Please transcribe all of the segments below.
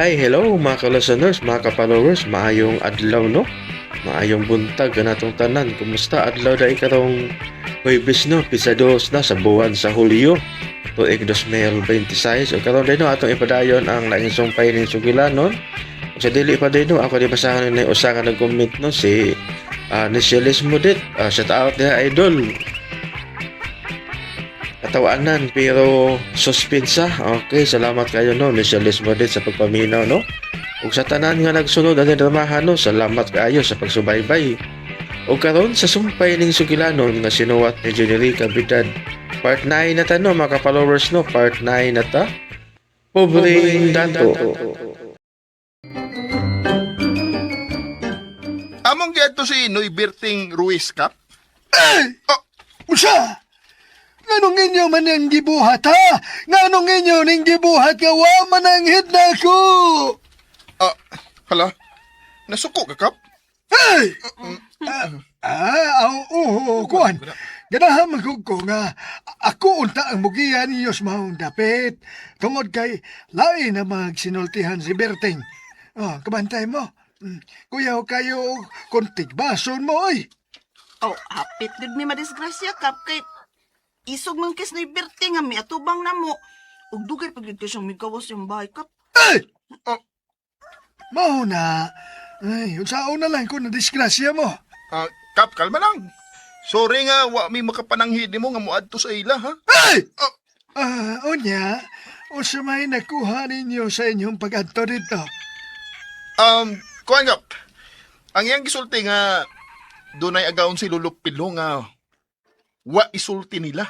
Hi, hello mga ka-listeners, mga ka-followers, maayong adlaw, no? Maayong buntag kanatong tanan. Kumusta adlaw dai karong Huwebes, no? Pisa dos na sa buwan sa Hulyo, tuig 2026. O karon dai, no, atong ipadayon ang laing sumpay ning sugilanon. Ug sa dili pa dai, no, ako di basahan ni usa ka nag-comment, no, si Nichelis Mudit. Shout out niya, idol. Katawanan pero suspensa. Okay, salamat kayo, no, Nichelis Mudit, sa pagpaminaw, no. Ug sa tanan nga nagsunod ani dramahan, no, salamat kaayo sa pagsubaybay. Ug karon sa sumpay ning sugilanon nga sinuwat ni Jenerica Bidad. Part 9 na ta, no, mga ka-followers, no, part 9 na ta. Pobreng Dato. Among giadto si Noy Berting Ruiz, Kap. Ay! Oh, Usa! Nganong inyo man ang gibuhat, ha? Nganong inyo ning gibuhat nga wa man ang hidna ko? Ah, hala. Nasuko ka, Kap? Ay! Oo, kuan. Ganahan man gud ko nga ako unta ang mugiya ninyo sa maong dapit. Tungod kay lain na magsinultihan si Berting. Oh, kabantay mo. Kuyaw kayo kuntig bason mo, oy. Oh, hapit gud mi madisgrasya, Kap, kay isog man kis ni Berti nga miatubang na mo. Ug dugay pag gyud kay siyang migawas yung bahay, Kap. Ay! Oh. Mao na. Ay, unsaon na lang kung na-disgrasya mo. Ah, Kap, kalma lang. Sorry nga, wa mi makapananghid nimo nga moadto sa ila, ha? Ay! Oh. Ah, unya, unsa may nakuha ninyo sa inyong pag-adto dito? Kuan, Kap. Ang iyang gisulti nga dunay agaon si Lolo Pilo nga wa isulti nila.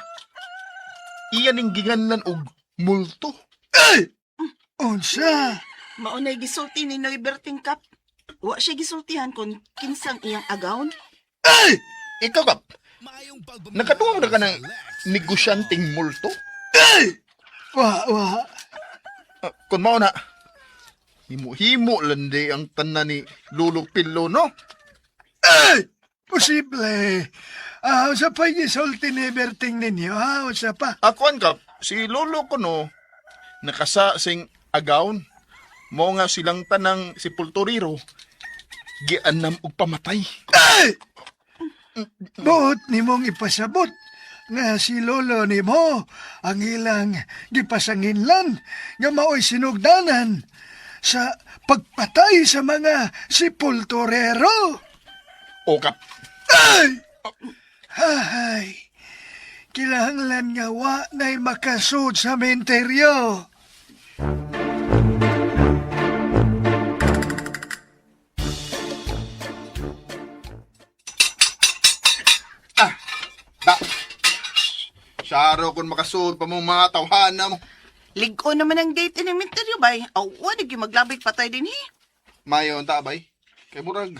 Iya ning ginganlan og multo. Ay! Unsa? Mao nay gisulti ni Noy Berting, Kap. Wa siya gisultihan kung kinsang iyang agawon. Ay! Ikaw, Kap. Nakadungog na ka ng negosyanteng multo? Ay! Wa, wa. Ah, kung mao na, himo-himo landi ang tanan ni Lolo Pilo, no? Ay! Posible. Ah, unsa pa gisulti ni Berting ninyo, ha? Unsa pa? Akuan, Kap, si Lolo ko, no, nakasa sing agaon. Mo nga silang tanang sepulturero, gianam og pamatay. Ay! Buot nimong ipasabot nga si lolo nimo ang ilang gipasanginlan nga maoy sinugdanan sa pagpatay sa mga sepulturero. O, Kap, Ay! Ay! Kinahanglan nga wa na'y makasud sa menteryo. Da. Syaro kung makasuod pa mo mga tawhana mo. Lig-o naman ang gate ining minteryo bay. Aw, wa na gyud maglabig patay din hi. Mayo ang tabay. Kay murag,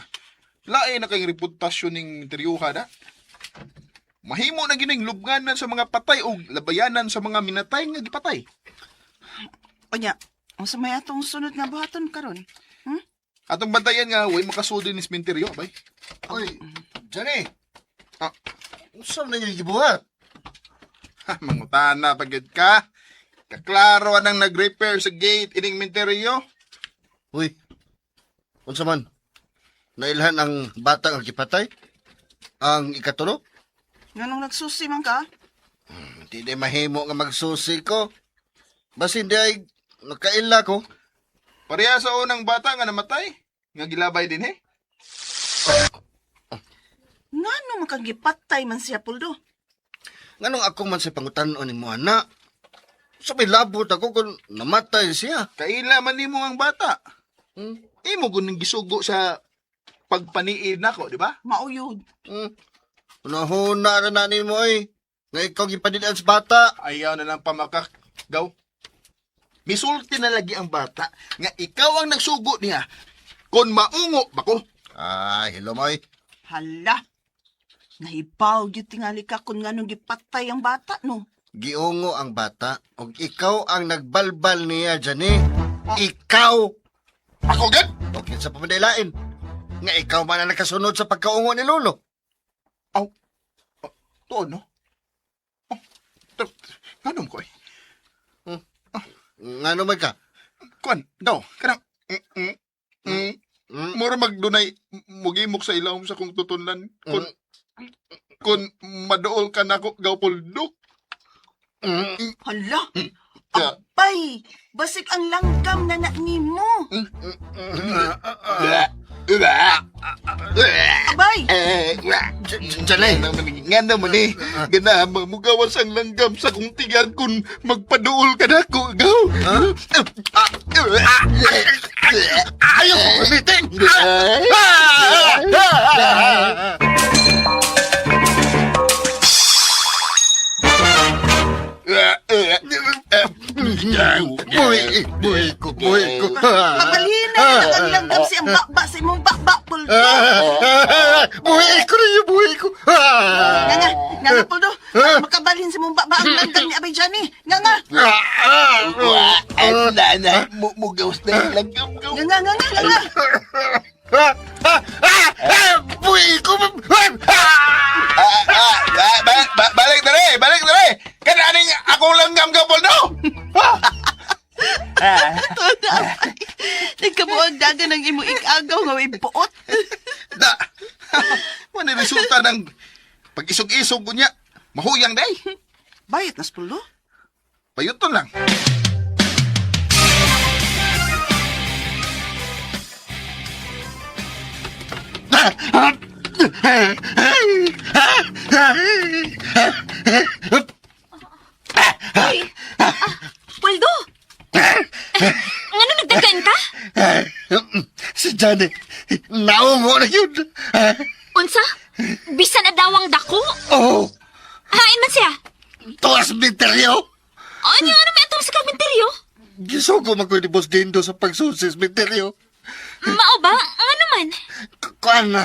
lain na kay reputasyon ning interyuha na. Mahimo na gining lubnganan sa mga patay o labayanan sa mga minatay nga gipatay. Unya, unsa may atong sunod nga buhaton karon? Atong bantayan nga, way makasuod din ni sementeryo, bay. Oy, Johnny! Ah. Unsa man ninyo gibuhat? Ha, mangutana pa gyud ka. Kaklaro anang nag-repair sa gate ining menteryo. Uy, unsa man? Nailhan ang bata nga gipatay? Ang ikatulo? Nganong nagsusi man ka? Hindi di mahimo nga magsusi ko. Basin di ay nakaila ko. Pareha sa unang bata nga namatay, nga gilabay din eh. Ngano makagipatay man siya, Puldo? Nganong ako man sa pangutan-on nimo ana? Sa may labot ako kung namatay siya. Kaila man nimo ang bata. Hmm? Imo guning gisugo sa pagpaniid nako, di ba? Mauyod. Unahuna ra na nimo ay. Nga ikaw gipadidaan sa bata. Ayaw na lang pamakak, gaw. Misulti na lagi ang bata nga ikaw ang nagsugo niya. Kon maungo ba ko? Ay, hello moy. Hala. Nahibaw gyud tingali ka kung nganong gipatay ang bata, no? Giungo ang bata ug ikaw ang nagbalbal niya, Johnny. Ikaw! Ako gad? O kinsa pa man daylain? Nga ikaw man ang nakasunod sa pagkaungo ni Lolo. Aw. Oh, tuon no? Oh, nganom ko eh. Ngano man ka? Kuan, daw, kanang Mm, mm. Mura magdunay mugimok sa ilawom sa kong tutunlan kun maduol ka nako, gaw Poldo. Hala, Ya. abay, basig ang langgam na na nimo. Abay, Johnny! Nga naman eh. Gana, mugawas ang langgam sa kong tiyan kung magpaduol ka nako, gaw. Ayaw ko gamitin! Buhi, buhi ko, buhi ko. mabalhin na na ang langgam sa iyang bakba sa imong bakba, Poldo. Buhi ko rin yung buhi ko. Nga nga, nga nga, Poldo. Makabalhin sa imong bakba ang langgam ni Abay Johnny. Nga nga, Na, na, mugawas na yung langgam, gaw. nga nga nga nga nga nga. Buhi ko. Balik na rin, balik na rin. Kananing akong langgam, gaw, Poldo. Ito na, abay. Nagkabuang dagan ang imong ikagaw nga may buot. Da. Mano resulta ng pag-isog-isog ko niya. Mahuyang day. Bayot na, Poldo. Payuton lang. Poldo! Ngano nagdagan ka? Si Johnny, naungo na yun. Unsa? Bisan adawang dako? Oh, Hain man siya. tuas misteryo. Ano ano may atong sa kaminteryo? Gisugo man ko ni Boss Dindo sa pagsusis misteryo. Mao ba? Ano man? Kuan na,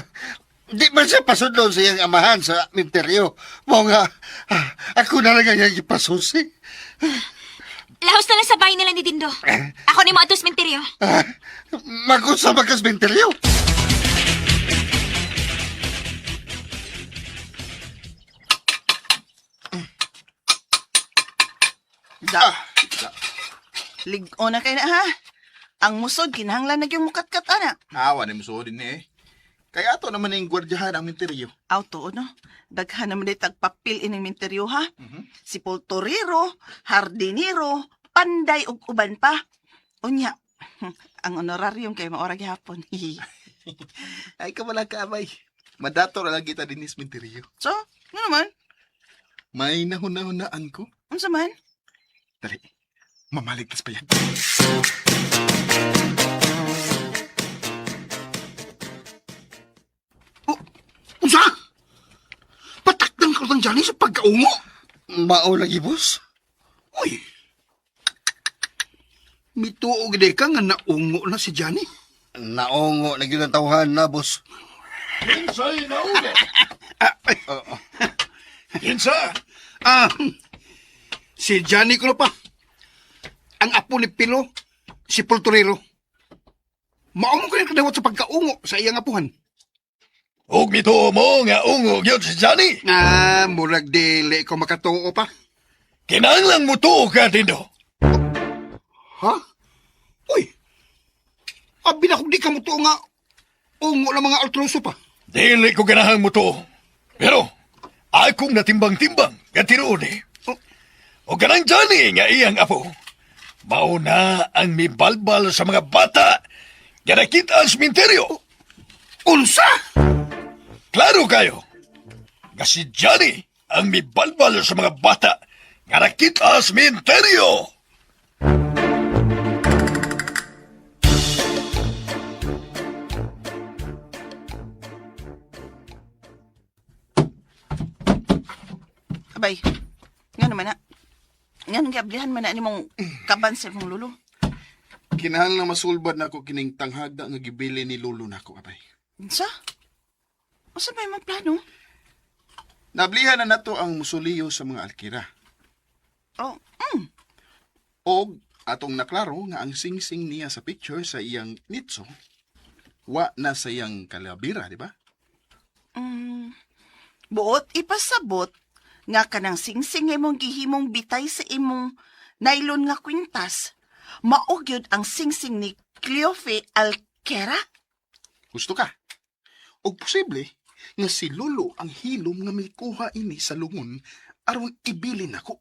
di man siya pasundon sa iyang amahan sa misteryo. Mao nga, ako na lang ang iyang ipasusi. Lahos na lang sa bahay nila ni Dindo. Ako ni mo ato sa minteryo. Magusa man ka sa misteryo. Da. Lig-o na kay na ha. Ang musod, kinahanglan na yung mukat-kat, ana. Awa ni musuod din eh. Kaya ato naman yung gwardyahan ang minteryo. Aw, tuod, no? Daghan naman day tagpapil ining minteryo, ha? Si Poltorero, Hardinero, Panday ug uban pa. Unya, ang honorarium kay maora gihapon. Ay, kamala ka, abay. Madato ra lang kita din is minteryo. So, ano naman? May nahuna-hunaan ko. Unsa man? Dali, mamaligtas pa yan. Unsa? Patakdan ko lang Johnny sa pagkaungo. Mao lagi, boss. Uy. Mituog di ka nga naungo na si Johnny. Naungo na gyud ang tawhan na, boss. Kinsay naungo? Ah, ay, Kinsa? ah, si Johnny ko na pa. Ang apo ni Pilo, si Poltorero. Mao mo kini kadawat sa pagkaungo sa iyang apuhan. Ug mituo mo nga ungo gyud si Johnny. Ah, murag dili ko makatuo pa. Kinahanglan mo tuo ka, Dindo. Ha? Uy. Abi na kung di ka mo tuo nga ungo ng mga altroso pa. Dili ko ganahan mo tuo. Pero, akong natimbang-timbang nga tinuod eh. O kanang Johnny nga iyang apo. Mao na ang mibalbal sa mga bata nga nakita ang sementeryo. Unsa? Klaro kayo nga si Johnny ang mibalbal sa mga bata nga nakita ang sementeryo. Abay, nga naman na. Nga nang giablihan man na nimong kaban sa imong lulo. Kinahanglan masulbad na ako kining tanghagda nga gibili ni Lolo nako, abay. Unsa? Unsa may imong plano? Nablihan na nato ang musuliyo sa mga alkira. Oh, Og atong naklaro nga ang singsing niya sa picture sa iyang nitso wa na sa iyang kalabira, di ba? mm, buot ipasabot nga kanang singsing nga imong gihimong bitay sa imong nylon nga kwintas. Mao gyud ang singsing ni Cleofe Alquera? Gusto ka? Og posible nga si Lolo ang hilom nga mikuha ini sa lungon aron ibilin nako.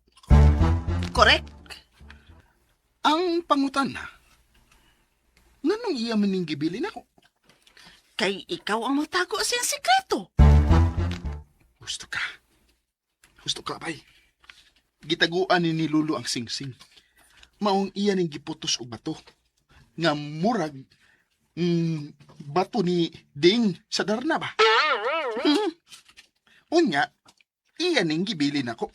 Correct. Ang pangutana, nganong iya man ning gibilin ako? Kay ikaw ang motago sa iyang sikreto. Gusto ka. Gusto ka, bay. Gitaguan ni Lolo ang singsing. Maong iya ning giputos og bato. Nga murag bato ni Ding sa Darna ba? Unya, iya ning gibilin ako.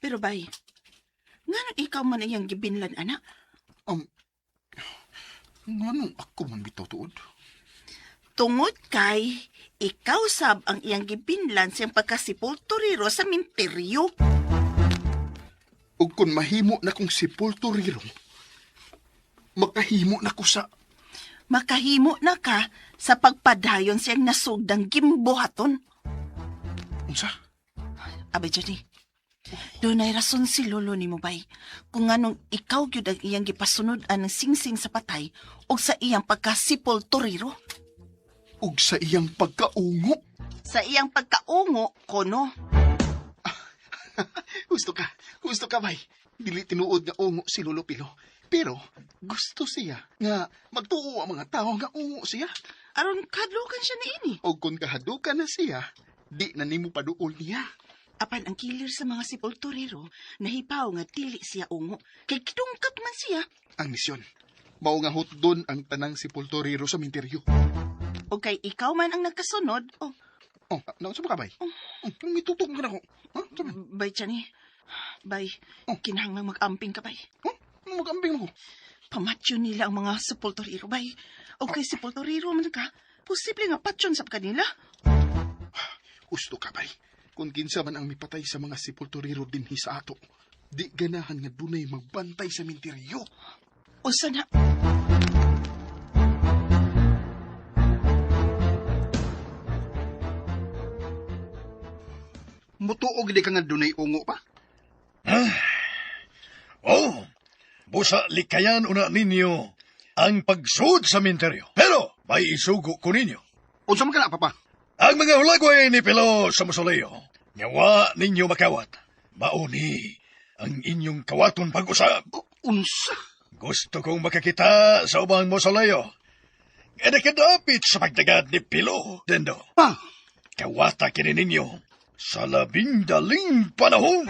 Pero bay, nganong ikaw man iyang gibinlan, anak? Nganong ako man bitaw tuod? Tungod kay ikaw sab ang iyang gibinlan siyang pagkasipulturero sa minteryo. Ug kung mahimo na kong sepulturero, makahimo na ko sa. Makahimo na ka sa pagpadayon siyang nasugdang gimbuhaton. Unsa? Abay, Johnny. Dunay rason si Lolo ni mo, bay. Kung anong ikaw gyud ang iyang gipasunod ang singsing sa patay o sa iyang pagkasipulturero. Ug sa iyang pagkaungo. Sa iyang pagkaungo, kono. Gusto ka. Gusto ka, bay. Dili tinuod nga ungo si Lolo Pilo. Pero gusto siya nga magtuo ang mga tao nga ungo siya. Aron kadlukan siya niini. O kung kahadukan na siya, di na nimo paduol niya. Apan ang kilir sa mga sepulturero, nahipaw nga dili siya ungo. Kay kidungkap man siya. Ang misyon. Mao nga hutdon ang tanang sepulturero sa minteryo. O kay ikaw man ang nagkasunod, oh, Oh, naunsa ba ka, bay? Oh, mitutok ka na ko. Ha? Sabi, bay, Johnny. Bay, Oh. kinahanglang mag-amping ka, bay. oh, mag-ambing ako. Pamatyo nila ang mga sepulturero, bay. O kay sepulturero man ka, posible nga patyon sa kanila. Gusto ka, bay. Kung kinsa man ang mipatay sa mga sepulturero dinhi sa ato, di ganahan nga dunay magbantay sa minteryo. O sana, Mutuog di ka nga dunay ungo pa. Oh, busa likayan una ninyo ang pagsud sa minteryo. Pero may isugo ko ninyo. Unsa man ka na, papa? Ang mga hulagway ni Pilo sa musoleo, nga wa ninyo makawat. Mauni ang inyong kawaton pag-usab. Unsa? Gusto kong makakita sa ubang mausoleo. Nga nakadapit sa pagdagad ni Pilo, Dendo. Pa! Kawata kini ninyo sa labing daling panahon.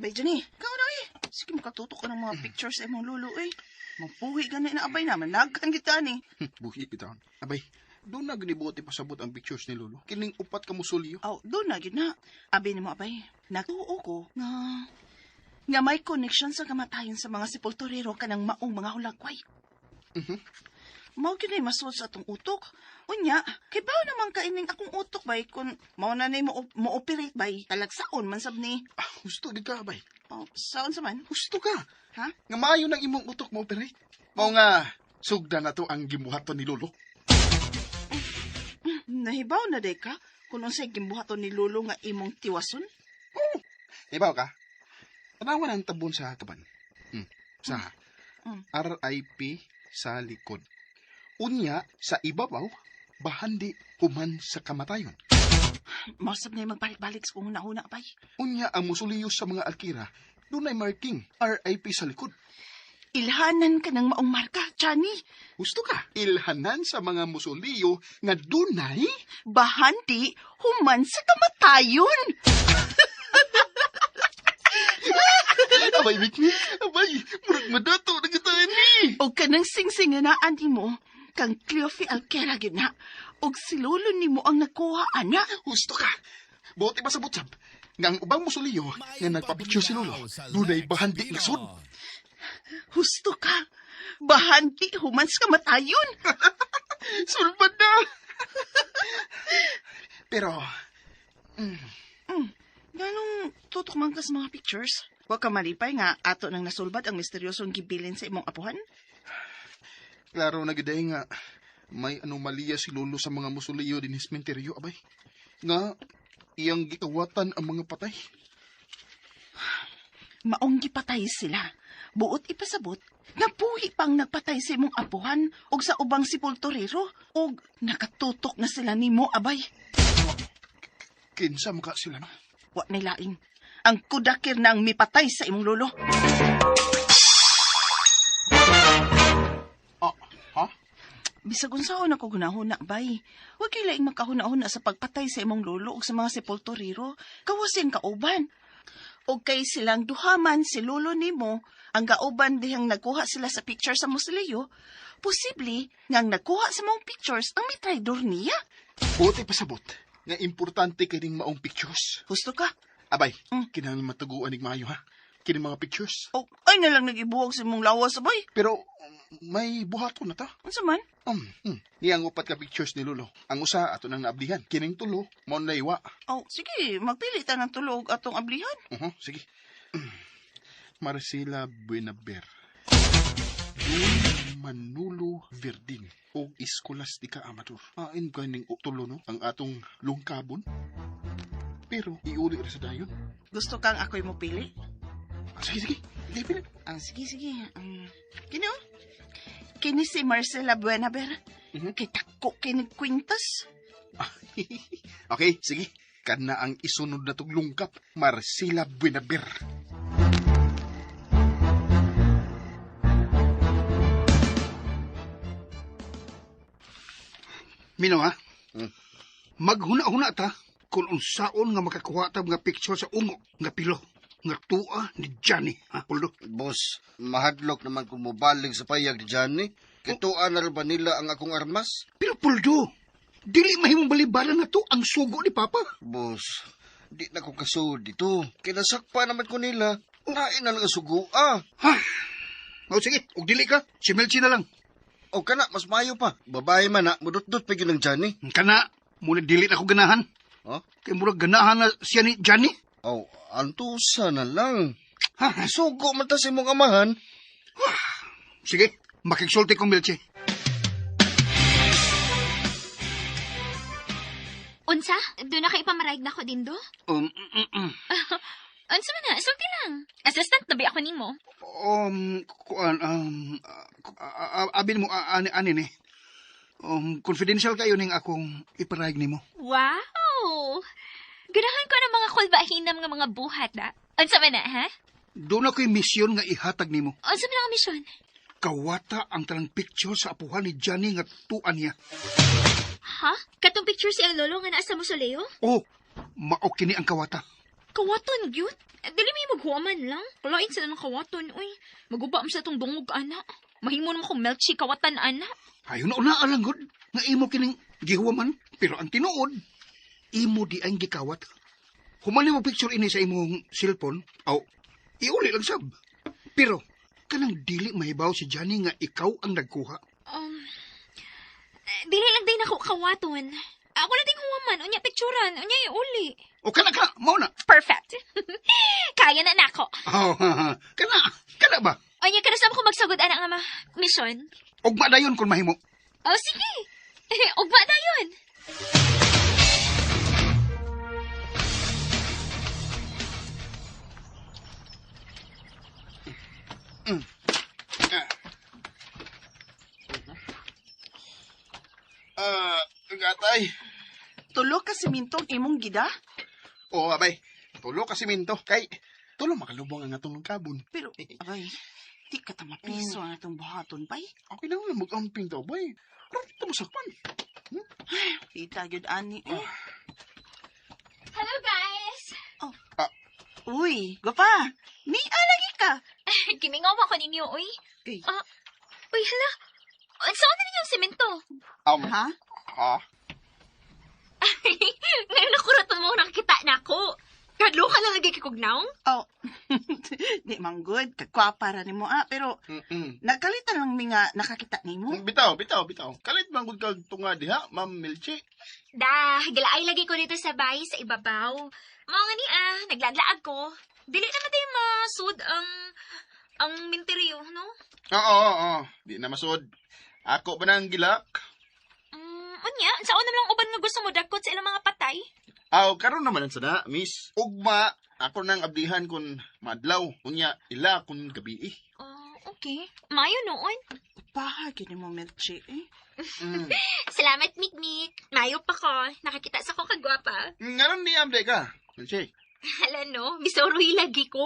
Bay, Johnny, ikaw na eh. Sige, makatutok ka ng mga pictures sa imong lolo eh. Mapuhi ka na inaabay naman. Nagkan kita ni. Buhi bitaw. Abay, doon na ginibuot ipasabot ang pictures ni Lolo. Kining upat ka musulyo. Aw, doon na, gyud na. Abi nimo abay. Natuo ko nga nga may connection sa kamatayon sa mga sepulturero kanang maong mga hulagway. Mao gyud ay masuod sa atong utok. Unya, kay bawo naman kaining akong utok bay kun mao na nay mo mo-operate bay talagsaon man sab ni. Ah, gusto di ka, abay. Oh, saon sa man? Gusto ka. Ha? Nga maayo nang imong utok mo operate. Mao nga, sugda na to ang gibuhaton ni Lolo. Nahibaw na day ka kung unsay gimbuhaton ni Lolo nga imong tiwason? Ibaw ka? Tanawan ang tabon sa kaban. Sa RIP sa likod. Unya, sa ibabaw, bahandi human sa kamatayon. Mausap na magbalik-balik sa kung una-una bay. Unya ang musuliyo sa mga alkira, dunay marking RIP sa likod. Ilhanan ka ng maong marka, Johnny. Gusto ka? Ilhanan sa mga musuliyo nga dunay? Bahandi, human sa kamatayon. Abay, Mikmi, abay, murag madato na kita ni. O kanang singsinganaan ni mo, kang Cleofe Alquera gyud na. Og si lolo nimo ang nakuha, ana. Gusto ka? Buti ba sa butsab? Nga ang ubang musuliyo nga nagpapicture si Lolo, dunay bahandi nasod. Husto ka. Bahandi, human sa kamatayon. Sulbad na! Pero, Ganong tutok man ka sa mga pictures? Wa ka malipay nga ato nang nasulbad ang misteryosong gibilin sa imong apuhan? Klaro na gid nga may anomalya si Lolo sa mga musuliyo din sementeryo abay. Nga Iyang gikawatan ang mga patay. Maong gipatay sila. Buot ipasabot, napuhi pang nagpatay sa imong apuhan og sa ubang sepulturero og nakatutok na sila nimo, abay. Kinsa maka sila, no? Wa nilaing. Ang kudakir na ang mipatay sa imong lolo. Ah, ha? Bisag unsaon ako gunahuna, bay. Wa kay laing makahuna-huna sa pagpatay sa imong lolo ug sa mga sepulturero. Kawasin kauban. Og kay silang duha man si lolo nimo, ang kauban dihang nagkuha sila sa picture sa musileo, posible nga ang nagkuha sa mga pictures ang may traidor niya. Buti pasabot nga importante kining maong pictures. Husto ka? Abay, kinahanglan matuguan nig maayo ha. Kining mga pictures. O, ay na lang nag-ibuwag sa imong lawas, abay. Pero may buhaton na ta. Unsa man? Niyang upat ka pictures ni Lolo. Ang usa ato nang naablihan. Kining tulo, mao na iwa. O, sige, magpili ta ng tulog atong ablihan. Sige. Marcela Buenaber. Dun Manulo Verdin og Escolastica Amador. Ain ganing tulo no ang atong lungkabon. Pero iuli ra sa dayon. Gusto kang ako'y mopili? Ah, sige, sige. Sige, pili. Ah, sige, sige. Kini oh. Kini si Marcela Buenaber. Kay tako kini kwintas. Okay, sige. Kana ang isunod na tong lungkap, Marcela Buenaber. Mino ha? Maghuna-huna ta kung unsaon nga makakuha ta mga picture sa ungo nga pilo nga tua ni Johnny, ha, Puldo? Boss, mahadlok naman kung mobalig sa payag ni Johnny. Kituan na rin ba nila ang akong armas? Pero Puldo, dili mahimong balibaran na to ang sugo ni Papa. Boss, di na ko kasud dito. Kinasakpa naman ko nila. Nain na lang ang sugo, ah. Ha? O sige, og dili ka, si Melchi na lang. O kana, mas mayo pa. Babae man na, mudutdut pa yun ng Johnny. Kana, muna dili na ko ganahan. Ha? Kay murag ganahan na siya ni Johnny. Oh, antusa na lang. Ha? Sugo man ta sa imong amahan. Sige, makigsulti kong Melchi. Unsa? Doon na kay ipamaraig na ko dindo? Unsa man na? Sulti lang. Assistant na ba ako nimo? Kuan, abin mo, ani, ani ni. Confidential kayo ning akong iparaig nimo. Wow! Ganahan ko ng mga kulbahinam nga mga buhat, da. Unsa man na, ha? Doon ako'y misyon nga ihatag nimo. Unsa man ang misyon? Kawata ang tanang picture sa apuhan ni Johnny nga tuan niya. Ha? Katong picture si ang lolo nga naa sa musoleo? Oh, mao kini ang kawata. Kawaton, gyud. Dili may maghuaman lang. Kalain sila ng kawaton, uy. Maguba mo sa itong dungog, ana. Mahimo naman kong melchi kawatan, ana. Ayon na una alanggod nga imo kining gihuwaman, pero ang tinuod imo di ang gikawat. Human mo picture ini sa imong cellphone, aw iuli lang sab. Pero kanang dili mahibaw si Johnny nga ikaw ang nagkuha. Dili lang din ako kawaton. Ako na ding huwaman, unya picturean, unya iuli. O kana ka, mao na. Perfect. Kaya na nako. Oh, kana, kana ba? Unya kanus-a ko magsugod ana nga ma mission. Ugma dayon kung mahimo. Oh, sige. Ugma dayon. Gatay. Tulo ka simintong imong gida? Oo, abay. Tulo ka simento. Kay, tulo makalubong ang atong lungkabon. Pero, abay, di ka ta mapiso ang atong buhaton, bay. Okay lang na mag-amping daw, bay. Pero dito mo sakpan. Pita gyud ani. Eh. Hello, guys. Oh. Ah. Uy, gwapa. Ni alagi ka. Gimingaw ako ninyo, uy. Kay. Ah, uy, hala. Unsa na ninyong simento? Ha? Ha? Ngayon ako raton mo nakikita na ako. Kadlo ka lang lagi kikugnaw? Oh. Di man good, kagkwapa ra nimo ah, pero Mm-mm. nagkalitan lang mi nga nakakita nimo. Bitaw, bitaw, bitaw. Kalit man gud kag tunga diha, Ma'am Milchi. Da, gilaay lagi ko dito sa bahay sa ibabaw. Mga nga ni ah, naglaaglaag ko. Dili naman tayo masud ang minteryo, no? Oo, oo, oo. Di na masud. Ako pa nang gilak. Unya, sa una lang uban nga gusto mo dagkot sa ilang mga patay? Aw, karon naman ang sada, miss. Ugma, ako nang abdihan kun maadlaw. Unya, ila kun gabi. Oh, okay. Mayo noon. Paha, gini mo, Melchi, eh. Salamat, Mikmik. Mayo pa ko. Nakakita sa ko kagwapa. Ngaron ni amde ka. Melchi. Hala no, misoroy lagi ko.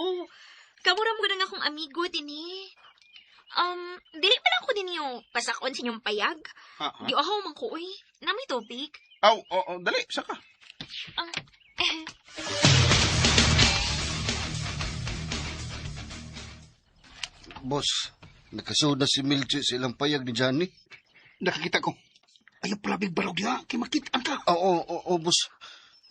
Kamura mo na nga akong amigo din eh. Dili pa lang ko din yung pasakon sa inyong payag. Ha, ha? Di ahaw man ko, uy. Nami tubig. Aw, oo, dali, saka. Ah, eh, Boss, nakasud na si Milchi sa ilang payag ni Johnny. Nakakita ko. Ayaw palabig barog diha, kay makita ka. Oo, oo, oo, boss.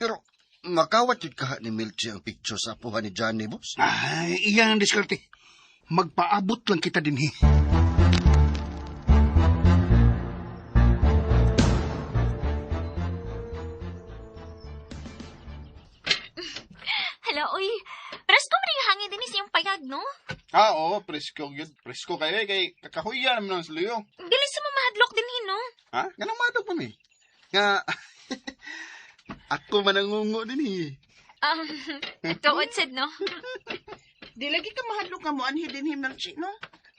Pero makawat yun kaha ni Milchi ang picture sa apuhan ni Johnny, boss. Ay, iyan ang diskarte. Magpaabot lang kita dinhi. Hala, uy. Presko man yung hangin din sa iyong payag, no? Ah, oo, presko yun. Presko kayo eh, kay kakahuya naman ang sluyo. Dili sa mamahadlok din no? Ha? Ganang madog pa mi. Nga, ako manangungo din eh. Tuod sad, no? Di lagi ka mahadlok nga mo anhi din hi, Melchi, no?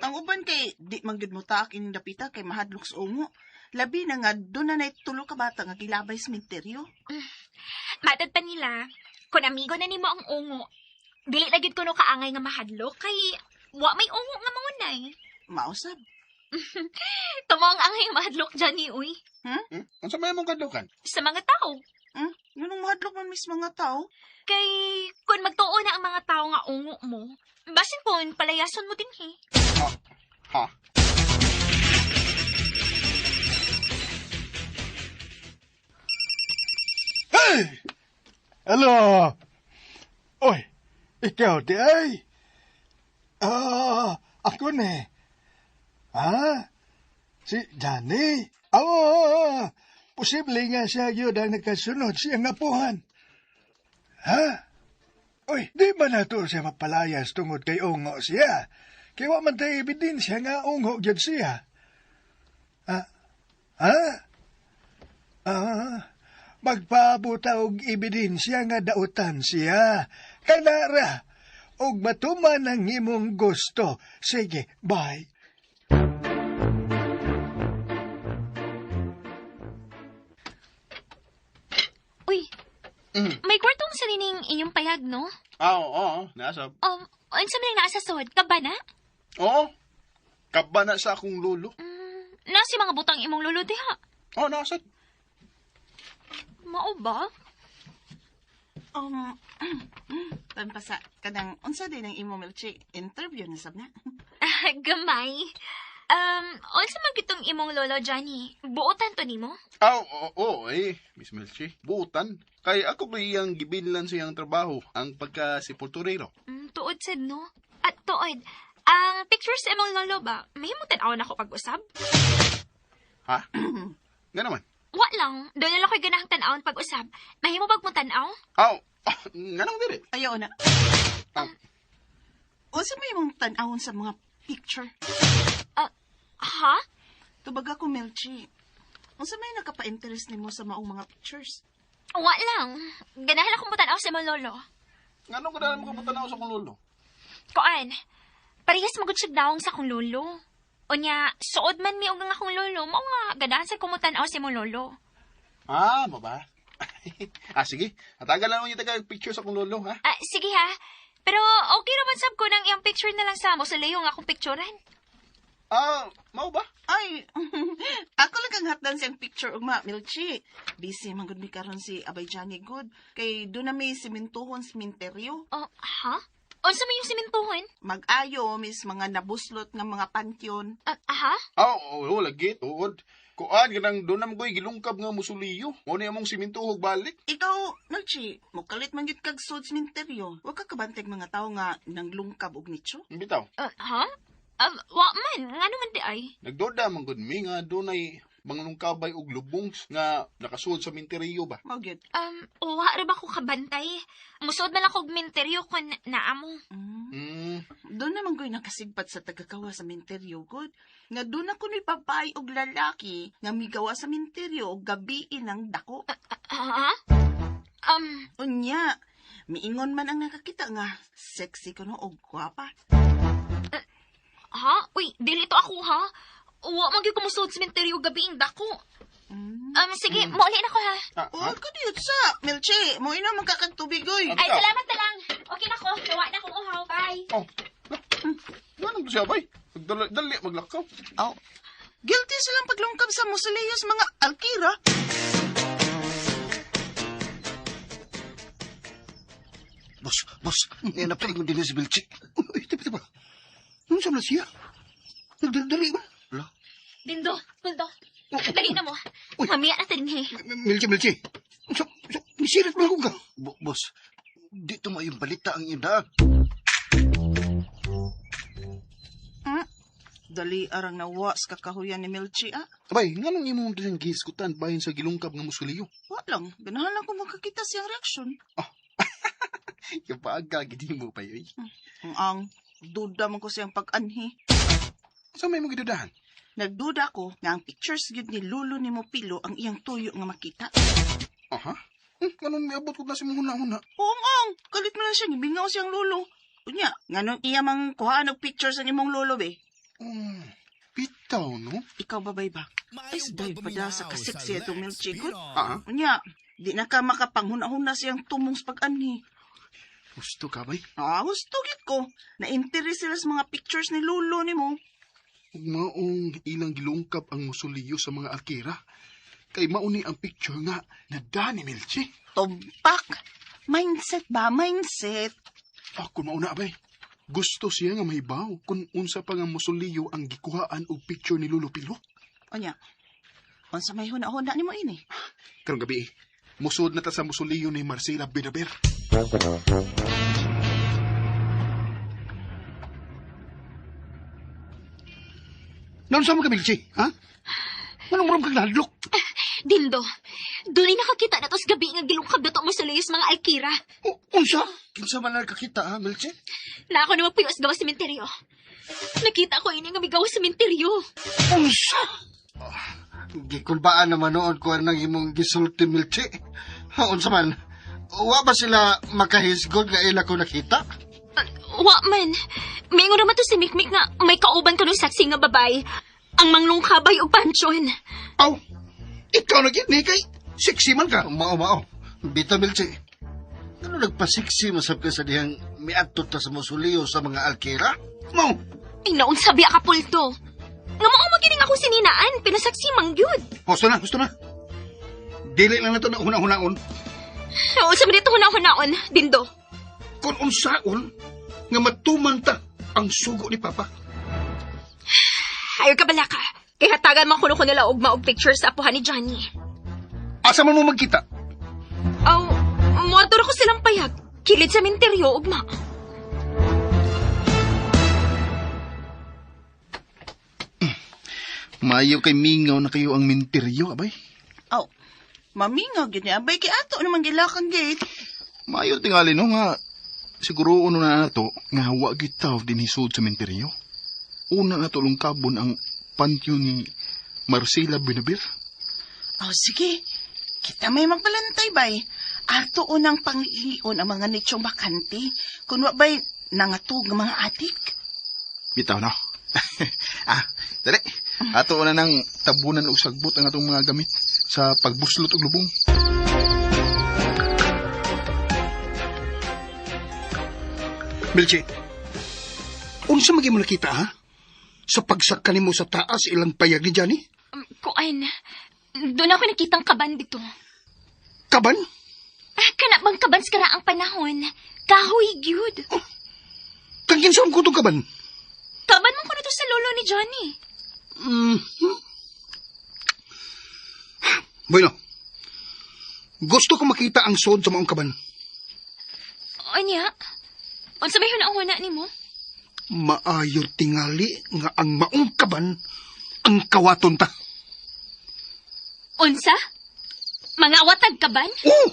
Ang uban kay, di man gud mo taak ining dapita kay mahadlok sa ungo. Labi na nga, doon na tulo ka bata nga gilabay sa minteryo. Matad pa nila, kung amigo na nimo ang ungo, dili na gid kuno kaangay nga mahadlok kay wa may ungo nga maunay. Mausab. Tumo ang angay mahadlok Johnny, uy. Hmm? Unsa may mong kadlukan? Sa mga tao. Yun ang mahadlok man mis mga tao. Kay kung magtuo na ang mga tao nga ungo mo, basin po palayason mo din he. Ha? Hey! Hello! Oy, ikaw di ay. Ah, ako ni. Ha? Si Johnny? Oo, posible nga siya yun ang nagkasunod siyang apuhan. Ha? Oy, di ba na to siya mapalayas tungod kay ungo siya? Kay wa man tayo ebidensya nga ungo gyud siya. Ha? Ha? Ah, magpaabuta og ebidensya nga dautan siya. Kanara, og matuman ang imong gusto. Sige, bye. Uy, may kwartong sa dining inyong payag, no? Ah, oo, oo, nasa. Unsa man ang nasa sod? Kaba na? Oo. Kaba na sa akong lolo. Nasi mga butang imong lolo diha. Oo, nasa. Mao ba? Pampasa, kanang, unsa din ang imo, Melchi? Interview na sab na. Ah, gamay. Unsa man gitong imong lolo, Johnny? Buotan to nimo? Ah, oo, oo, eh, Miss Melchi. Buutan. Kay ako kay iyang gibillan sa iyang trabaho, ang pagka-sepulturero. Tuod sad, no? At tuod, ang picture sa imong lolo ba, may tan-awon ako pag-usab? Ha? Nga naman. Wa lang, doon na lang ko'y ganahang tan-awon pag-usab. Mahimo bag mo tan-aw? Aw, ah, nga naman diri. Ayaw na. Ah. Unsa may imong tan-awon sa mga picture? Ah, ha? Tubag ako, Melchi. Unsa may nakapa-interest nimo sa maong mga pictures? Wa lang. Ganahan akong mutanaw sa imong lolo. Nga nung ganahan mo kapatanaw sa akong lolo? Kuan, parehas magud siya nawong sa akong lolo. Unya, suod man mi og ang akong lolo, mao nga ganahan sa kumutanaw sa imong lolo. Ah, baba. Ah, sige. Atagal lang niya taga picture sa akong lolo, ha? Ah, sige ha. Pero okay raman sab ko nang iyang picture na lang sa mausoleo nga akong picturean. Ah, mao ba? Ay, ako lang ang hatdan siyang picture ugma, Milchi. Busy man gud mi karon si Abay Johnny Good. Kay doon na may simintuhon siminteryo. Oh, ha? Unsa man yung simintuhon? Mag-ayo, mis mga nabuslot nga mga pantheon. Ah, ha? Ah, oo, oo, lagi, tuod. Kuan, ganang doon naman ko'y gilungkab nga musuliyo. Mo ni among simintuhog balik. Ikaw, Milchi, mukalit man gyud kag sud siminteryo. Wa ka kabanteg mga tawo nga nanglungkab og nicho. Bitaw. Ah, ha? Ah, wa man, ngano man di ay? Nagdoda man gud mi nga dunay manglungkabay og lubong nga nakasuod sa minteriyo ba. Mao gyud. Wa ra ba ko kabantay? Musuod man lang kog minteryo kun naamo. Hmm. Doon naman ko'y nakasigpat sa tagagawa sa minteryo, good. Nga doon ako ni babae og lalaki nga migawa sa minteryo og gabiin ang dako. Ha? Unya, miingon man ang nakakita nga sexy kuno og gwapa. Ha? Uy, dili to ako ha. Wa man gyud ko mosulod sa sementeryo gabi ing dako. Sige, mauli na ko ha. Oh, kadiyot sa Milchi, mo ina man kakag tubig oy. Ay, salamat na lang. Okay na ko. Nawa na akong uhaw. Bye. Oh. Ganun siya, bay. Dali, dali maglakaw. Oh. Guilty silang paglungkab sa mausoleos mga alkira. Boss, boss, niya na paingon din si Bilchi. Uy, tipa, tipa. Nung sa siya? Nagdali ba? Ala, Dindo, Puldo. Dali na mo. Uy. Mamiya na sa dinhi. Milchi, Milchi. So, so, nisirit mo lang ka. Boss, dito mo yung balita ang iyong daan. Dali arang nawa sa kakahuyan ni Milchi ah. Abay, nganong imong diyang gihisgutan bahin sa gilungkab nga musuliyo? Wa lang, ganahan lang ko makakita siyang reaksyon. Yung paaga, gidi mo pa yun. Ang duda man ko siyang pag-anhi. Sa may mong gidudahan? Nagduda ko nga ang pictures gyud ni Lolo ni Mopilo ang iyang tuyo nga makita. Aha. Anong miabot ko na si mong huna-huna? Oo, ang kalit mo lang siya, gibingaw siyang lolo. Unya, nganong iya mang kuhaan og pictures ang imong lolo be? Bitaw, no? Ikaw babay ba? Ay, dahil pa sa kaseksi itong Milchi good. Ah, Unya, di na ka makapanghuna-huna siyang tumong sa pag-anhi. Gusto ka, bay? Ah, gusto gid ko. Na-interest sila sa mga pictures ni lolo ni mo. Ug maong ilang gilungkab ang musuliyo sa mga alkira. Kay mauni ang picture nga na ni Milchi. Tumpak! Mindset ba? Mindset. Ah, kung mauna, bay. Gusto siya nga mahibaw kung unsa pa nga musuliyo ang gikuhaan og picture ni Lolo Pilo. Unya, unsa may huna-huna ni mo ini? Karong gabi, musod na ta sa musuliyo ni Marcela Benaber. Noon sa mga Milchi, ha? Anong maram kang nahadlok? Dindo, dunay nakakita na to sa gabi nga gilungkab na to mo sa layos mga alkira. Unsa? Kinsa man nakakita, ha, Milchi? Na ako na magpuyo sa gawas sementeryo. Nakita ko ini nga migaw sa sementeryo. Unsa? Gikulbaan naman noon ko ang imong gisulti, Milchi. Ha, unsa man? Wa ba sila makahisgod nga ila ko nakita? Wa man. Mingon naman to si Mikmik nga may kauban ka nung saksi nga babae. Ang manglungkabay og pansyon. Aw, ikaw na gid ni kay sexy man ka. Mao, mao. Bita, Milchi. Ano nagpasiksi masab ka sa dihang miadto ta sa mausoleo sa mga alkira? Mao, Ay naon sabi ka pulto. Nga mao magining ako sininaan, pinasaksi mang gyud. Gusto na, gusto na. Dili lang na to na huna-hunaon. Oo, sa dito huna-hunaon, Dindo. Kung unsaon nga matuman ta ang sugo ni Papa. Ayaw ka bala ka. Kay hatagan man kuno ko nila og maog pictures sa apuhan ni Johnny. Asa man mo magkita? Aw, moadto ra ko silang payag. Kilid sa minteryo ugma. Mayo kay mingaw na kayo ang minteryo, abay. Aw, mamingaw gyud ni abay kay ato naman gilakang gate. Mayo tingali no nga siguro uno na nato nga wa gitaw dinhisod sa minteryo. Una na tulong kabon ang pantheon ni Marcela Benabir. Oh, sige. Kita may magbalantay, bay. Ato unang panglion ang mga nitsyong bakante. Kung wa bay, nangatog ng mga atik. Bitaw no. Ah, dali. Ato na nang tabunan og sagbot ang atong mga gamit sa pagbuslot og lubong. Milchi, unsa man gyud mo nakita ha? Sa pagsaka nimo sa taas ilang payag ni Johnny? Kuan, doon ako nakitang kaban dito. Kaban? Ah, kana bang kaban sa karaang panahon? Kahoy gyud. Kang kinsaon ko tong kaban? Kaban man kuno to sa lolo ni Johnny. Bueno, gusto ko makita ang sod sa maong kaban. Unya, unsa may huna-huna nimo? Maayo tingali nga ang maong kaban ang kawaton ta. Unsa? Mga watag kaban? Oh!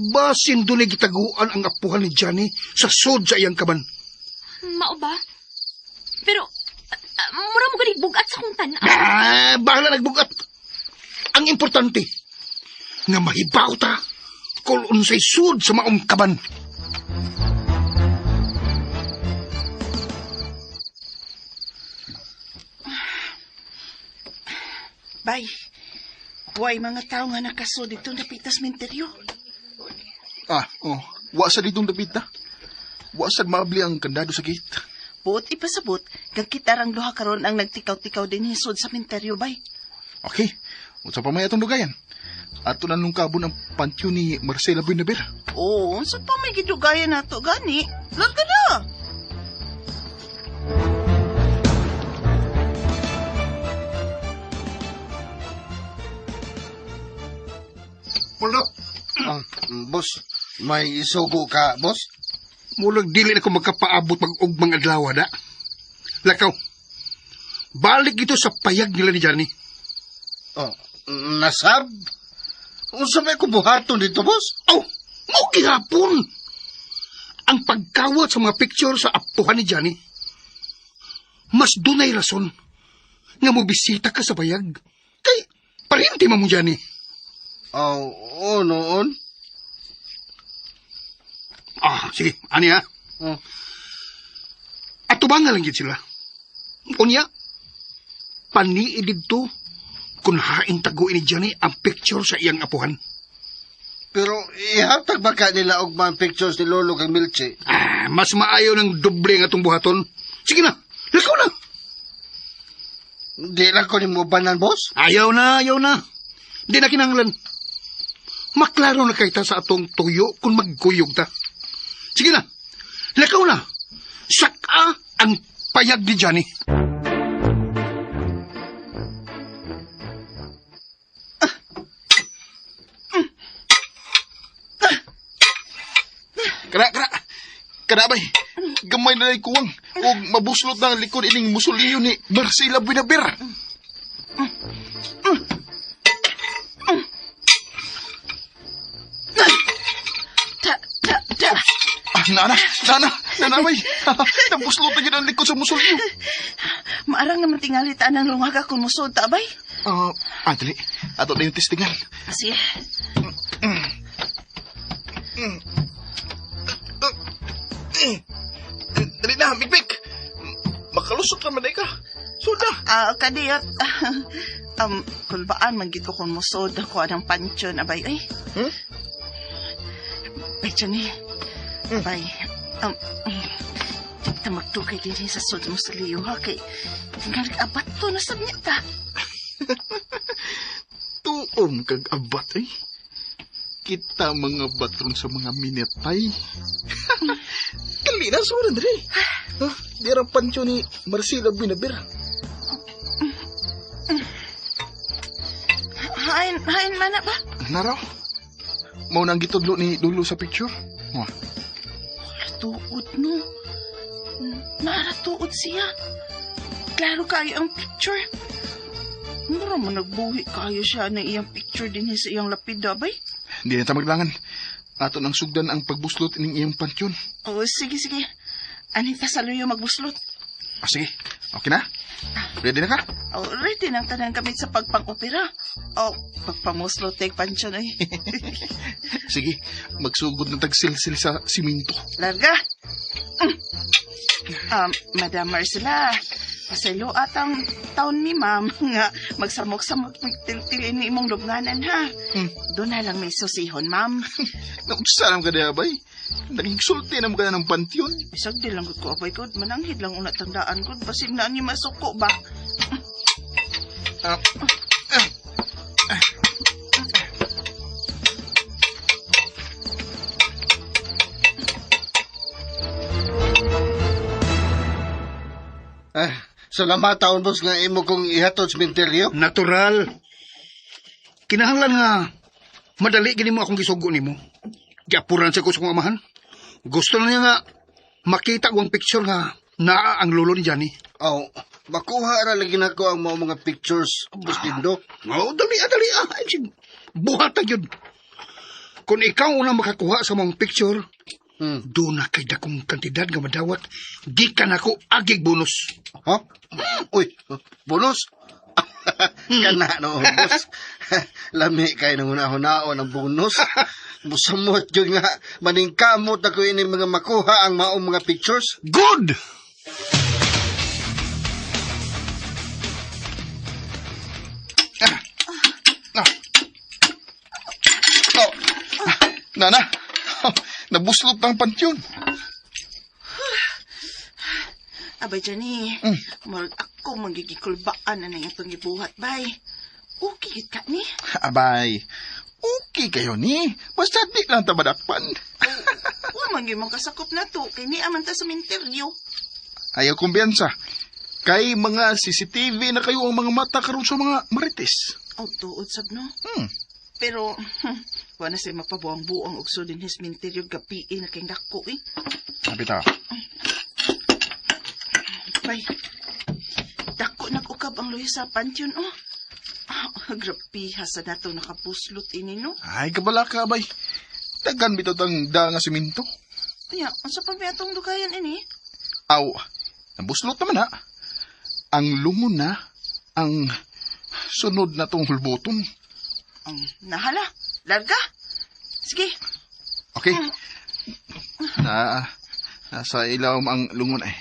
Basin dunay gitaguan ang apuhan ni Johnny sa sod sa iyang kaban. Mao ba? Pero, mura mo ganig bugat sa kong tan-aw. Ah, bahala nagbugat. Ang importante, nga mahibaw ta kung unsay sud sa maong kaban. Bay, huwag mga tao nga nakaso dito napitas minteryo. Ah, oh. Wa sa ditong dapit na. Wa sad maabli ang kandado sa gate. Buot ipasabot, kag kitarang duha karon ang nagtikaw-tikaw din hisod sa minteryo, bay. Okay. Unsa pa may atong dugayan? Ato na nung kabon ang pantyo ni Marcela Buenaver. Oo, unsa pa may gidugayan nato gani? Larga na! Poldo, Ah, boss, may isugo ka, boss? mulag dili na ko magkapaabot mag-ugmang adlaw na. Lakaw. Balik ito sa payag nila ni Johnny. Oh, nasab? Unsa may kubuhaton dito, boss? Oh, mao gihapon. Ang pagkawat sa mga picture sa apuhan ni Johnny. Mas dunay rason nga mobisita ka sa bayag. Kay parente man mo Johnny. Oh, oh, noon. Ah, sige, ani ha. Oh. Atubangan lang gid sila. Unya, paniid didto kung hain taguin ni Johnny ang picture sa iyang apuhan. Pero ihatag ba ka nila og mga pictures ni Lolo kang Milche? Ah, mas maayo ng doble nga atong buhaton. Sige na, lakaw na. Di lang ko nimo banan, boss. Ayaw na, ayaw na. Di na kinahanglan. Maklaro na kay ta sa atong tuyo kung magkuyog ta. Sige na, lakaw na. Saka ang payag ni Johnny. Kana, kana. Kana bay. Gamay na lay kuwang. Og mabuslot na ang likod ining musuliyo ni Marcela Buenaver. Ta, ta, ta. Ah, nana, nana, nana bay. Nabuslot na gyud ang likod sa musuliyo. Maarang naman tingali ta ng lungaga kung musod ta, bay. Ah, dali. Ato na yung testingan. Sige. Dali na, Mikmik. Makalusot naman na ka. Suda. Ah, kadiyot. Kulbaan man gid ko kung musod ako anang pansyon, abay. Ay. Hmm? Bay, Johnny. Bay. Di kita magtukay din sa sud mo sa liyo, ha? Kay, tingalig abat to, nasab niya ta. Tuom kag abat eh. Kita mga batron sa mga minetay. Dali na, suran dali. Ha? Di ang pansyo ni Marcela Buenaver. Hain, hain man na ba? Naraw. Mao nang gitudlo ni Lulu sa picture. Wah, Wala tuod, no. Nara tuod siya. Klaro kayo ang picture. Mura mo nagbuhi kayo siya ng iyang picture din sa iyang lapida, bay. Di na ta maglangan. Ato nang sugdan ang pagbuslot ining iyang pansyon. Oh, sige, sige. Anita sa luyo magbuslot. Ah, sige. Okay na? Ready na ka? Oh, ready nang tanan kami sa pagpang-opera. Oh, pagpamuslot tek pansyon ay. Sige, magsugod na tagsilsil sa siminto. Larga. Madam Marcela, pasaylo atang taon mi, ma'am, nga magsamok-samok magtiltilin ni imong lubnganan, ha? Doon na lang may susihon, ma'am. Naunsa naman ka diha, bay? Nagigsulti naman ka na ng pantheon. Bisag di lang gud ko abay ko, mananghid lang una tandaan ko, basig na niyo masuko ba? Ah, Ah, salamat taon, boss, nga imo kong ihatod sa menteryo. Natural. Kinahanglan nga madali gini mo akong gisugo nimo. Giapuran sa ko sa kong amahan. Gusto na niya nga makita ko ang picture nga naa ang lolo ni Johnny. Oh, makuha ra lagi nako ang mga pictures, boss Dindo. Oh, dali ah, dali ah. Ay, sige, buhat na yun. Kung ikaw unang makakuha sa mga picture, doon na kay dakong kantidad nga madawat, di ka na ko agig bonus. Ha? Uy, bonus? Kana no, boss. Lami kay nang una-hunaon ang bonus. Musamot yun nga, maningkamot ako ini mga makuha ang maong mga pictures. Good! Oh. Nana, nabuslot ang pantyon. Abay, Johnny. Murag ako magigikulbaan na nang itong gibuhat, bay. Okay, gid ka ni. Abay, okay kayo ni. Basta di lang tabadakpan. Wa man gyud mo kasakop na to kay ni aman ta sa minteryo. Ayaw kumbiyansa. Kay mga CCTV na kayo ang mga mata karon sa mga marites. Oh, tuod sab no. Hmm. Pero wa na say mapabuang-buang og sudin his minteryo gabi na kay dako eh. Sabi ta. Bay. Dako nag-ukab ang luyo sa pantion oh. Ah, grabe ha sa nato nakapuslot ini no. Ay, kabala ka, abay. Dagan bitaw tang da nga simento. Nya, unsa pa may atong dugayan ini? Aw, nabuslot naman ha. Ang lungon na, ang sunod na tong hulboton. Nahala, larga. Sige. Okay. Na, nasa ilawom ang lungon ay.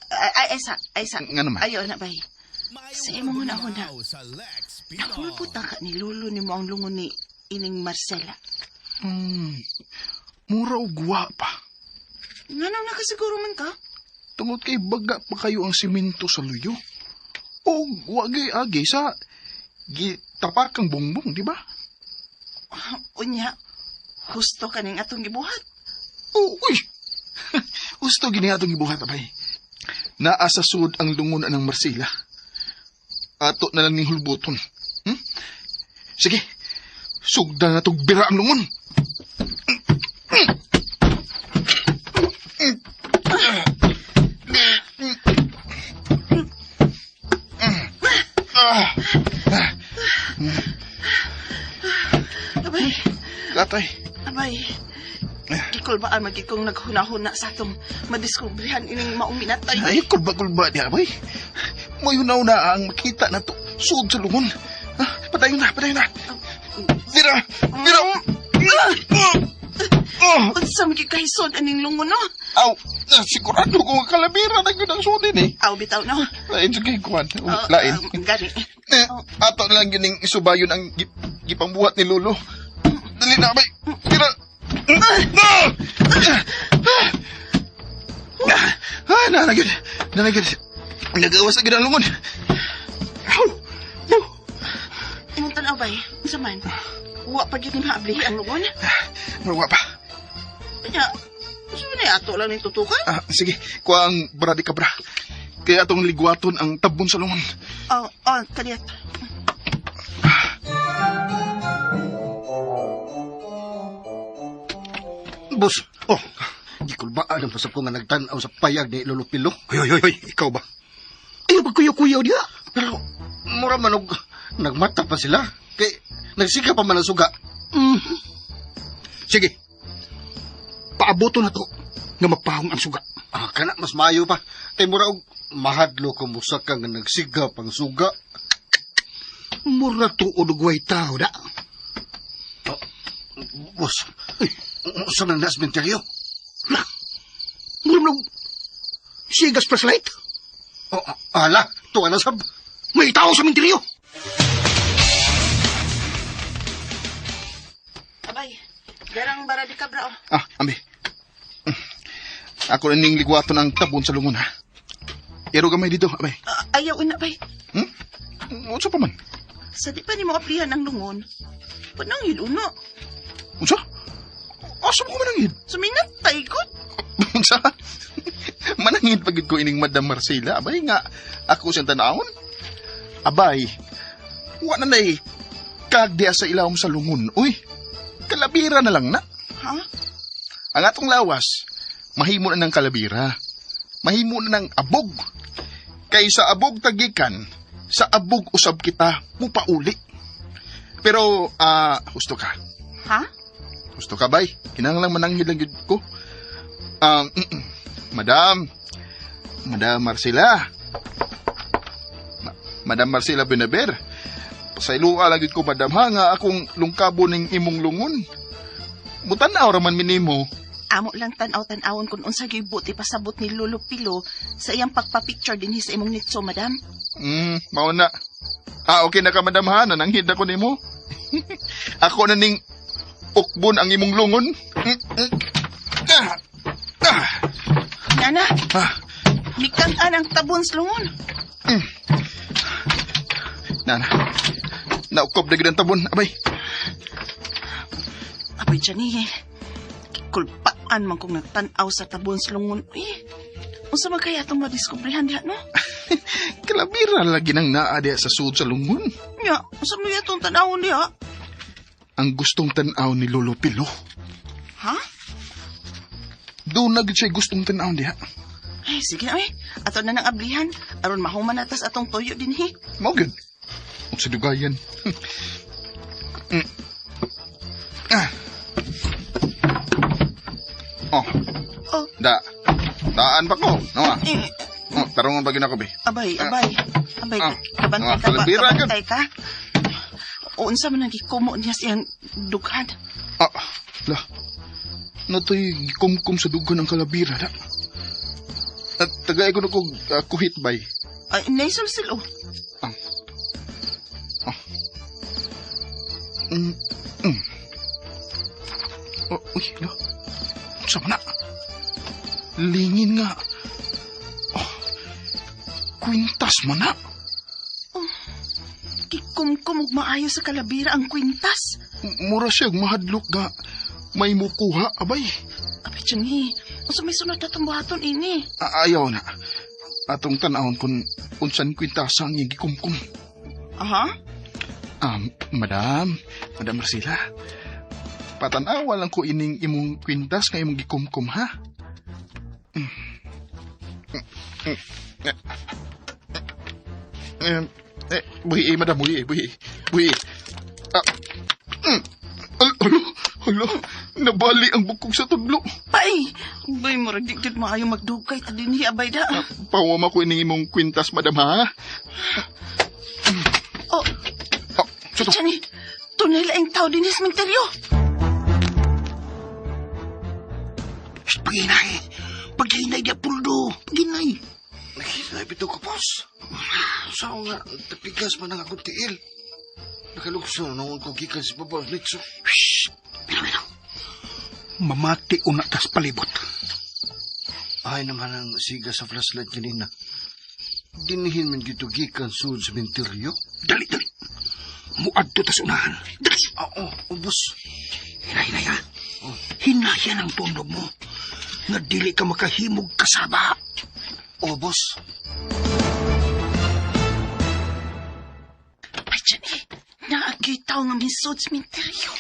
Ay, ay, ay, sa, ay, sa. Nga naman. Ayaw na, bay. Sa imong una-una. Nahulbot na ka ni Lolo ni mo ang lungon ni ining Marcela. Mura og pa. Nganong nakasiguro man ka? Tungod kay baga pa kayo ang simento sa luyo. O wagi agi sa gitapak ang bongbong, di ba? Unya, husto ka ning atong gibuhat. Oh, uy! Husto gini atong gibuhat, abay. Naa sa sud ang lungon ng Marcela. Ato na lang ning hulbuton. Hmm? Sige, sugdan na tong bira ang lungon. Abay, Latay. abay. Gikulbaan magid kong naghunahuna sa atong madiskubrihan ining maong minatay. Ay, kulba-kulba di abay. Mayunaw na ang makita na to. Sud sa lungon. Ah, patayon na, patayon na. Bira! Bira! Oh! Unsa man gyud kahisod aning lungon no? Aw, sigurado ko nga kalabira na gyud ang sudin eh. Aw bitaw no. Lain sa kay kuan. Oh, Lain. Gani. Eh, ato na lang yun yung isubayon ang gipangbuhat ni Lolo. Dali na, abay. Tira. Ah, nanagid. Nanagid. Nagawas na gyud ang lungon. Aw. Aw. Imong tan-aw bay. Unsa man? Wa pa gyud ni maablihi ang lungon. Wa pa. Kanya, unsa man ato lang ning tutukan? Ah, sige, kuha ang bradi kabra. Kaya atong ligwaton ang tabon sa lungon. Oh, oh, kaliyat. Boss, oh, gikulbaan ang pasap ko nga nagtan-aw sa payag ni Lolo Pilo. Hoy, hoy, hoy, hoy, ikaw ba? Ayaw pagkuyaw-kuyaw diha. Pero, mura man og nagmata pa sila. Kay, nagsika pa man ang suga. Sige. Paaboto na to nga mapahong ang suga. Ah, kana, mas maayo pa. Kay mura og mahadlo ko musa ka nga nagsiga pang suga. Mura tuod og way tao da. Oh, boss, unsa man nas menteryo? La. Mura man og sigas flashlight. Oh, ala, tuwa na sab. May tao sa menteryo. Abay, darang bara di kabra oh. Ah, ambi. Ako na ning ligwaton ang tabon sa lungon, ha? Pero gamay dito, abay. Ah, ayaw una bay. Hmm? Unsa pa man? Sa di pa nimo aplihan ang lungon. Panangil una. Unsa? Asa mo ko manangid? Sa minatay ko. Unsa? Manangid pagid ko ining Madam Marcela. Abay nga, ako siyang tanawon. Abay, wa na nay kagdiya sa ilawom sa lungon. Uy, kalabira na lang na. Ha? Ang atong lawas, mahimo na ng kalabira. Mahimo na ng abog. Kay sa abog tagikan, sa abog usab kita, mupauli. Pero, husto ka. Ha? Husto ka, bay. Kinahanglan mananghid lang gyud ko. Madam, Madam Marcela. Madam Marcela Benaber. Pasayloa lang gyud ko, madam, ha, nga akong lungkabo ning imong lungon. Mutan-aw ra man minimo. Amo lang tan-aw-tan-awon kung unsa gyud buti pasabot ni Lolo Pilo sa iyang pagpa-picture dinhi sa imong nitso, madam. Mao na. Ah, okay na ka, madam ha. Nananghid ako nimo. Ako na ning ukbon ang imong lungon. Ah. Ah. Nana, Ah. mikang-an ang tabon sa lungon. Nana. Naukob na gid ang tabon, abay. Abay, Johnny, kulpaan man kong nagtan-aw sa tabon sa lungon. Uy, unsa man kaya itong madiskubrehan diha, no? Kalabira lagi nang naa diha sa sud sa lungon. Nya, unsa man itong tan-awon diha? Ang gustong tan-aw ni Lolo Pilo. Ha? Doon na gid siya gustong tan-aw diha. Ay, sige na, uy. Ato na nang ablihan. Aron mahuman natas atong tuyo dinhi. Mao gyud. Ug sa dugayan. Ah. Oh. Oh. Da. Daan pa ko. No ah. Eh, Oh, tarungon pa gid ako be. abay, abay. Abay, Ah. kabantay Ah, ka ba? kalabira gyud. Kabantay ka? O, unsa man ang gikumo niya siyang dughan? Ah, lah. Natoy gikumkum sa dughan ang kalabira da. At tagay ko na kog kuhit bay. Ay, naisulsil, oh. Mm. Mm. Oh, uy, lo. Unsa man na? Lingin nga. Oh, kwintas man na. Oh, gikumkum og maayo sa kalabira ang kwintas. Mura siya mahadlok nga may mukuha, abay. Abay, Johnny, unsa may sunod na itong buhaton ini? Ayaw na. Atong tan-awon kung unsan kwintasa ang iyang gikumkum. Aha? Madam, Madam Marcela, patanawa lang ko ining imong kwintas nga imong gikumkum, ha? Buhi, madam, buhi, buhi, buhi. Alo, alo, nabali ang bukog sa tudlo. Ay, bay, murag di gyud maayo magdugay ta dinhi, abay da. Pawama ko ining imong kwintas, madam, ha? Oh, Oh, suto. Johnny, tunay laing tao dinhi sa menteryo. Shh, paginay. Paginay di puldo. Paginay. Naghinay bitaw ko, boss. Sa nga, tapigas man ang akong tiil. Nakalukso na noon ko gikan sa babaw nitso. Shh. Mira, mira. Mamati una tas palibot. Ay naman ang siga sa flashlight kanina. Dinhin man gito gikan sud sa menteryo. Dali, dali. Muadto tas unahan. Dali. Oo, ubos. Hinay, hinay, ha? Hinayan ang tunog mo. Nga dili ka makahimog kasaba. O, boss. Ay, Johnny, naagyoy tao nga misod sa menteryo.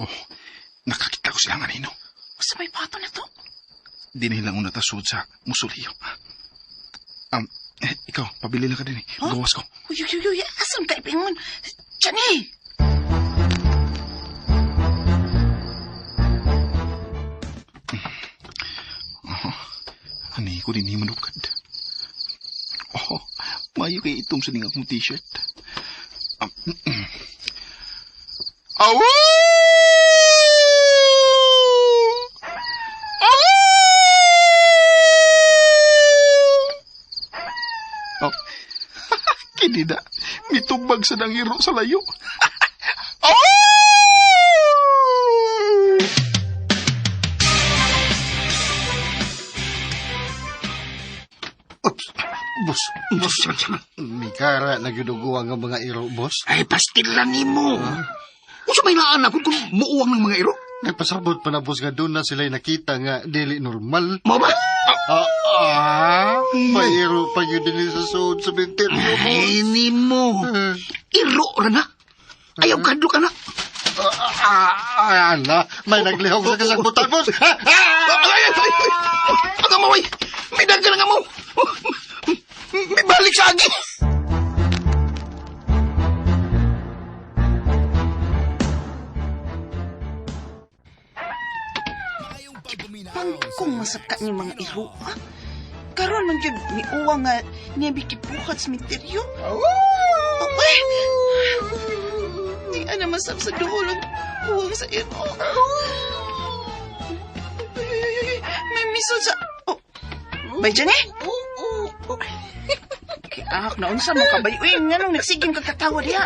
Oh, nakakita ko sila nga nino. Unsa may pato na to? Dinhin lang una ta sud sa musuliyo. Ikaw, pabili lang ka din eh. Huh? Gawas ko. Uy, uy, uy, uy, asan ka ipingon? Johnny! Ani ko din ni manukad. Oh, mayo kay itom sa ning akong t-shirt. Awu! Awu! Oh. Kini na, mitubag sa dangiro sa layo. Awu! Oops. Boss, Boss, sama, sama. Mikara na giduguan ang mga iro, boss. Ay, pastilan nimo. Unsa may naan ako kung muuwang ng mga iro? Nagpasabot pa na, boss, nga doon na sila'y nakita nga dili normal. Mao ba? May iro pa yun din sa suod sa menteryo, boss. Ay, nimo. Iro ra na. Ayaw kadlo ka na. Ala, may naglihok sa kasagbutan, boss. Ay, ay, ay, ay. Ang amaway. May dagan ang amaw. May balik sa agi. Pangkong masaka ni mga iro, ha? Karon man gyud miuwa nga niya bikipuhat sa menteryo. Okay. Di ana masab sa duol ang uwang sa iro. Misud sa... Oh. Bay dyan eh? Oo. Kiak na unsa mo kabay. Uy, nganong nagsigim ka katawa diha?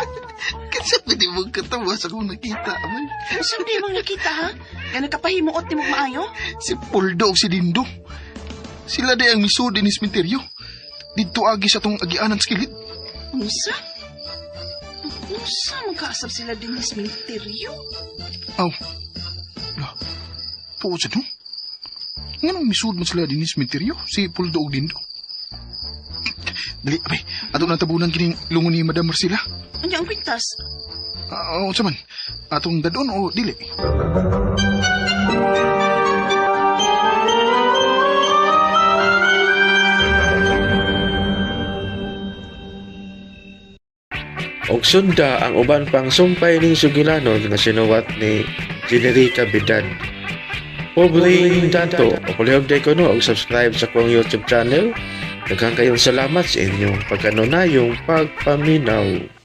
Kasi pwede mo katawa sa kong nakita, man. Unsa di mo nakita ha? Nga nagkapahimuot ni mo maayo? Si Puldo o si Dindo. Sila di ang misud din sementeryo. Didto agi sa tong agianan sa kilid. Unsa? Unsa man kaasab sila din sa sementeryo? Aw. La. Tuod sa no? Nganong misud man sila din sementeryo? Si Puldo og Dindo. Dali, abay. Ato na tabunan kining lungon ni Madam Marcela. Unya ang kwintas? Ah, unsa man? Atong dadon o dili? Og sunda ang uban pang sumpay ning sugilanon nga sinuwat ni Generica Bidad. Pobreng dato, o palihog day ko no, og subscribe sa akong YouTube channel. Daghang kayong salamat sa inyong pagkanunayong pagpaminaw.